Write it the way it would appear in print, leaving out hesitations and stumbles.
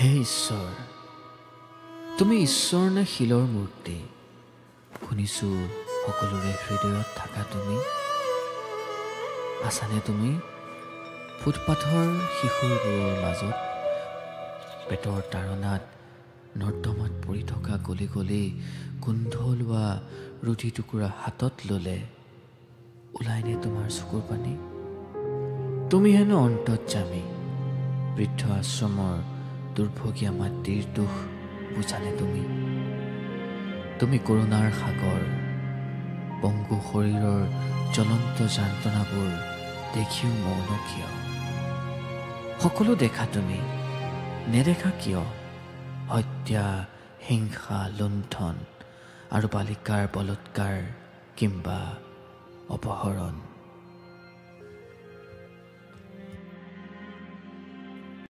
হে ঈশ্বৰ, তুমি ঈশ্বৰ নে শিলৰ মূৰ্তি? শুনিছোঁ সকলোৰে হৃদয়ত থাকা তুমি। আছানে তুমি ফুটপাথৰ শিশুবোৰৰ মাজত? পেটৰ তাড়নাত নৰ্দমাত পৰি থকা গলি গলি গোন্ধ লোৱা ৰুটি টুকুৰা হাতত ল'লে ওলাইনে তোমাৰ চকুৰ পানী? তুমি হেনো অন্তৰ্যামী, বৃদ্ধ আশ্ৰমৰ দুৰ্ভগীয়া মাতৃৰ দুখ বুজানে তুমি? তুমি কৰোণাৰ সাগৰ, পংগু শৰীৰৰ জ্বলন্ত যন্ত্ৰণাবোৰ দেখিও মৌন কিয়? সকলো দেখা তুমি, নেদেখা কিয়? হত্যা, হিংসা, লুণ্ঠন আৰু বালিকাৰ বলৎকাৰ কিম্বা অপহৰণ।